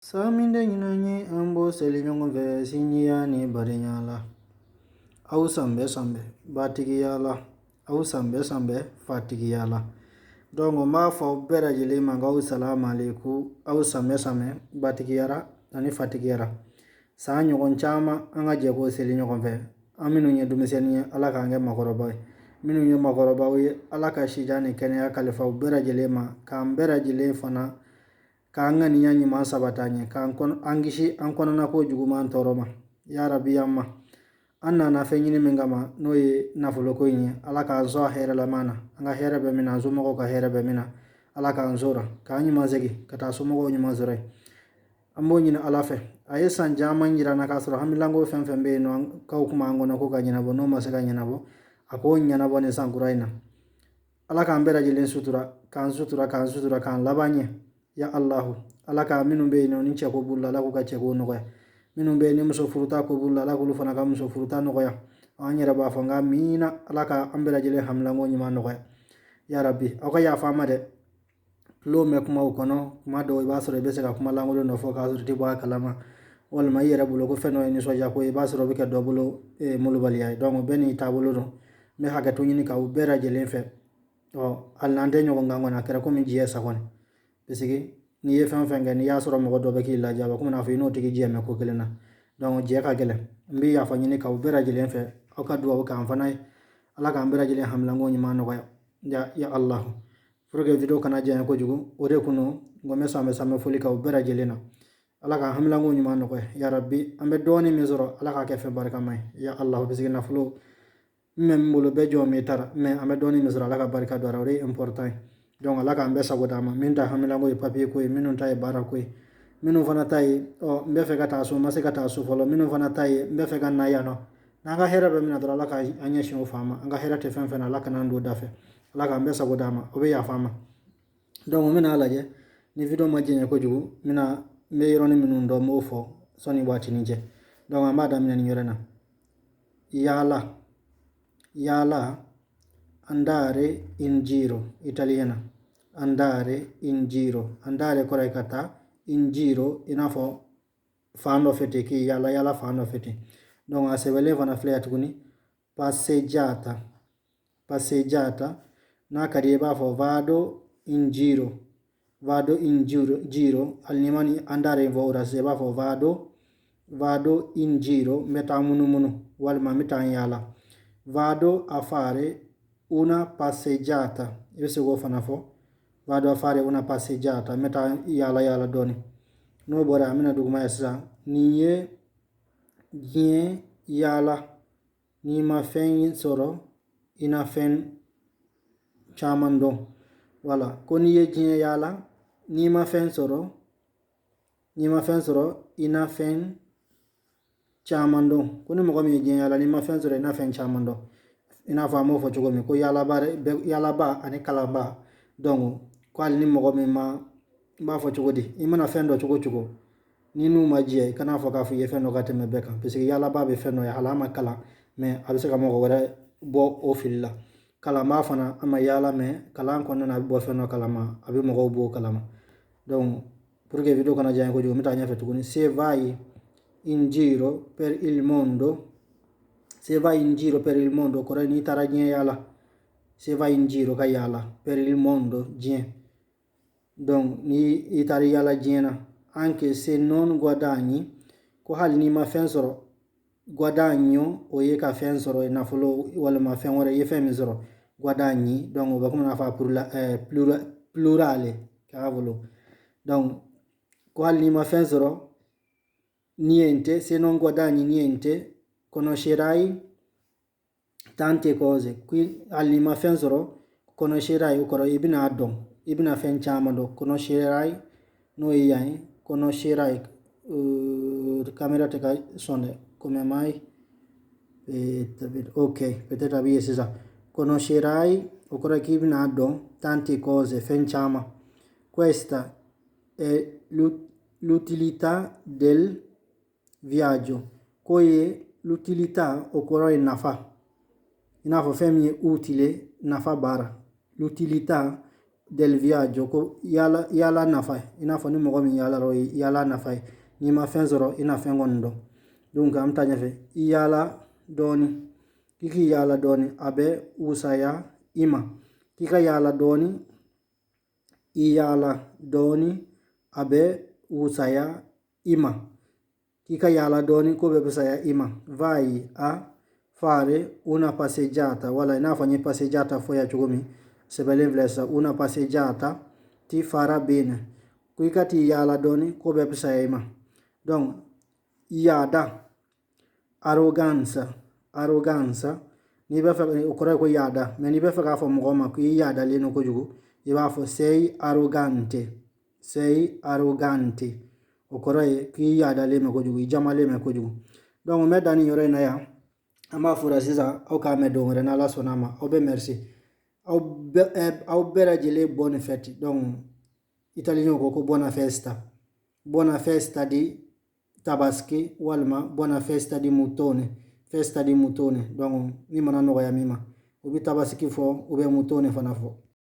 San min tɛ ɲinan ye, an b'o seli ɲɔgɔn fɛ sinjiya ni badenya la. Aw san bɛɛ san bɛɛ batigiya la, aw san bɛɛ san bɛɛ fatigiya la. Donc n b'a fɔ aw bɛɛ lajɛlen ma k'aw salamu aleykum, aw san bɛɛ san bɛɛ batigiyara ani fatigiyara. San ɲɔgɔn caman, an ka jɛ k'o seli ɲɔgɔn fɛ. An minnu ye denmisɛnnin ye, Ala k'an kɛ makɔrɔba ye. Minnu ye makɔrɔbaw ye, Ala ka sijan ni kɛnɛya kalifa u bɛɛ lajɛlen ma, k'an bɛɛ lajɛlen fana k'an ŋaniya ɲuman sabati an ye, k'an an kisi an kɔnɔna ko juguman tɔɔrɔ ma. Ya rabi, an ma an nana fɛn ɲini min kama, n'o ye nafoloko in ye, Ala k'an sɔn a hɛrɛlama na. An ka hɛrɛ bɛ min na, an somɔgɔw ka hɛrɛ bɛ min na, Ala k'an sɔrɔ k'an ɲuman segin ka taa somɔgɔw ɲuman sɔrɔ yen. An b'o ɲini Ala fɛ. A ye san caman jira an na k'a sɔrɔ hamilanko fɛn fɛn bɛ yen nɔ k'aw kuma an kɔnɔ ko ka ɲɛnabɔ, n'o ma se ka ɲɛnabɔ, a k'o ɲɛnabɔ nin san kura in na. Ala k'an bɛɛ lajɛlen sutura, k'an sutura, k'an sutura, k'an laban ɲɛ. Ya Alahu, Ala ka minnu bɛ yen nɔ ni cɛko b'u la, Ala k'u ka cɛko nɔgɔya. Minnu bɛ yen ni muso furuta ko b'u la, Ala k'olu fana ka muso furuta nɔgɔya. An yɛrɛ b'a fɔ nka miina, Ala ka an bɛɛ lajɛlen hamilanko ɲuman nɔgɔya. Ya rabi, aw ka yafa an ma dɛ. Tulo mɛn kumaw kɔnɔ, kuma dɔw i b'a sɔrɔ i bɛ se ka kuma lankolon dɔ fɔ k'a sɔrɔ i tɛ bɔ a kalama, walima i yɛrɛ bolo ko fɛn dɔ ye nisɔndiya ko ye, i b'a sɔrɔ o bɛ kɛ dɔ bolo molobaliya ye. Donc bɛɛ n'i taabolo don. N bɛ hakɛto ɲini k'aw bɛɛ lajɛlen fɛ. Ɔ hali n'an tɛ ɲɔgɔn kan kɔni, a kɛra komi diɲɛ sa kɔni, parce que n'i ye fɛn o fɛn kɛ, n'i y'a sɔrɔ mɔgɔ dɔ bɛ k'i lajɛ, a bɛ komi n'a fɔ i n'o tigi jɛ mɛ ko kelen na. Donc jɛ ka gɛlɛn. N bɛ yafa ɲini k'aw bɛɛ lajɛlen fɛ. Aw ka dugawu k'an fana ye. Ala k'an bɛɛ lajɛlen hamilanko ɲuman nɔgɔya. Ya ya Alahu. Pour que vidéo kana janya kojugu, o de kun don n ko n bɛ sanbɛ sanbɛ foli k'aw bɛɛ lajɛlen na. Ala k'an hamilanko ɲuman nɔgɔya. Ya rabi, an bɛ dɔɔnin min sɔrɔ, Ala k'a kɛ fɛn barikama ye. Ya Alahu, parce que nafolo n bɛ min bolo, bɛɛ jɔ min taara mɛ, an bɛ dɔɔnin min sɔrɔ, Ala ka barika don a la, o de ye important ye. Donc Ala k'an bɛɛ sago d'an ma. Min ta hamilanko ye papiye ko ye, minnu ta ye baara ko ye, minnu fana ta ye ɔ n bɛ fɛ ka taa so, n ma se ka taa so fɔlɔ, minnu fana ta ye n bɛ fɛ ka na yan nɔ, n'an ka hɛrɛ bɛ min na dɔrɔn, Ala ka an ɲɛsin o fan ma. An ka hɛrɛ tɛ fɛn fɛn na, Ala kana an don da fɛ. Ala k'an bɛɛ sago d'an ma. O bɛ yafa an ma. Donc n bɛna lajɛ ni vidéo ma janya kojugu, n bɛna n bɛ yɔrɔnin minnu dɔn, n b'o fɔ sɔnni waatinin cɛ. Donc an b'a daminɛ nin yɔrɔ in na. Yaala, yaala, andare in giro, italien na andare in giro. Andare kɔrɔ ye ka taa, in giro i n'a fɔ fan dɔ fɛ ten, k'i yaala yaala fan dɔ fɛ ten. Donc a sɛbɛnlen fana filɛ yan tuguni, passeggiata, passeggiata. N'a ka di i b'a fɔ vado in giro, vado in giro, giro. Hali n'i ma ni andare in fɔ o la sisan, i b'a fɔ vado, vado in giro, n bɛ taa munumunu walima n bɛ taa n yaala. Vado a fare una passeggiata, i bɛ se k'o fana fɔ, vado a fare una passeggiata, n bɛ taa yaala yaala dɔɔni. N'o bɔra, an bɛna duguma ye sisan. Nin ye diɲɛ yaala, n'i ma fɛn sɔrɔ, i na fɛn caman dɔn. Wala ko n'i ye diɲɛ yaala, n'i ma fɛn sɔrɔ, n'i ma fɛn sɔrɔ, i na fɛn caman dɔn. Ko ni mɔgɔ min ye diɲɛ yaala, n'i ma fɛn sɔrɔ, i na fɛn caman dɔn. I n'a fɔ an b'o fɔ cogo min ko yaalaba, yaalaba ani kalanba. Donc ko hali ni mɔgɔ min ma, n b'a fɔ cogo di, i mana fɛn dɔn cogo cogo, ni n'u ma jɛ, i kana fɔ k'a fɔ i ye fɛn dɔ ka tɛmɛ bɛɛ kan, parce que yaalaba bɛ fɛn dɔ ye, hali a ma kalan mɛ, a bɛ se ka mɔgɔ wɛrɛ bɔ o fili la. Kalanba fana, a ma yaala mɛ, kalan kɔnɔna na, a bɛ bɔ fɛn dɔ kalama, a bɛ mɔgɔw bɔ o kalama. Donc pour que vidéo kana janya kojugu, n bɛ taa ɲɛfɛ tuguni. Se vai in giro per il mondo, se vai in giro per il mondo kɔrɔ ye n'i taara diɲɛ yaala. Se vai in giro, ka yaala, per il mondo, diɲɛ. Donc ni i taara yaala diɲɛ na, anche se non guadagni, ko hali n'i ma fɛn sɔrɔ. Guadagno, o ye ka fɛn sɔrɔ, nafolo walima fɛn wɛrɛ, i ye fɛn min sɔrɔ, guadagni. Donc o bɛ komi n'a fɔ plurale, cavolo. Donc ko hali n'i ma fɛn sɔrɔ, niente, se non guadagni niente, conoscerai tante cose. Hali n'i ma fɛn sɔrɔ, conoscerai, o kɔrɔ i bɛna dɔn, i bɛna fɛn caman dɔn. Conoscerai, n'o ye yan ye, conoscerai. Caméra tɛ ka sɔn dɛ, come mai? Ok, peut-être a bɛ ye sisan. Conoscerai, o kɔrɔ ye k'i bɛna dɔn, tante cose, fɛn caman. Questa è l'utilità del viaggio. K'o ye l'utilità, o kɔrɔ ye nafa, i n'a fɔ fɛn min ye utile, nafa baara. L'utilità. Del viaggio, ko yaala, yaala nafa ye. I n'a fɔ ni mɔgɔ min yaalara, o ye yaala nafa ye. N'i ma fɛn sɔrɔ, i na fɛn kɔni dɔn. Donc an bɛ taa ɲɛfɛ. I yaala dɔɔni, k'i k'i yaala dɔɔni, a bɛ wusaya i ma. K'i ka yaala dɔɔni, i yaala dɔɔni, a bɛ wusaya i ma. K'i ka yaala dɔɔni, ko bɛ fisaya i ma. Vai a fare una passeggiata. Wala i n'a fɔ n ye passeggiata fɔ yan cogo min, sɛbɛnlen filɛ sisan. Una passeggiata ti farà bene. Ko i ka t'i yaala dɔɔni, ko bɛ fisaya i ma. Donc yaada, arroganza, arroganza, n'i bɛ fɛ, o kɔrɔ ye ko yaada. Mais n'i bɛ fɛ k'a fɔ mɔgɔ ma ko i yaadalen don kojugu, i b'a fɔ sei arrogante, sei arrogante. O kɔrɔ ye k'i yaadalen bɛ kojugu, i jamalen bɛ kojugu. Donc n bɛ dan nin yɔrɔ in na yan. An b'a fɔra sisan, aw k'a mɛn don wɛrɛ n'Ala sɔnna a ma. Aw bɛ merci, aw bɛɛ, aw bɛɛ lajɛlen, bonne fête. Donc italien ko ko buona festa, buona festa di Tabaski, walima buona festa di Mutone, festa di Mutone. Donc min mana nɔgɔya min ma, u bɛ Tabaski fɔ, u bɛ Mutone fana fɔ.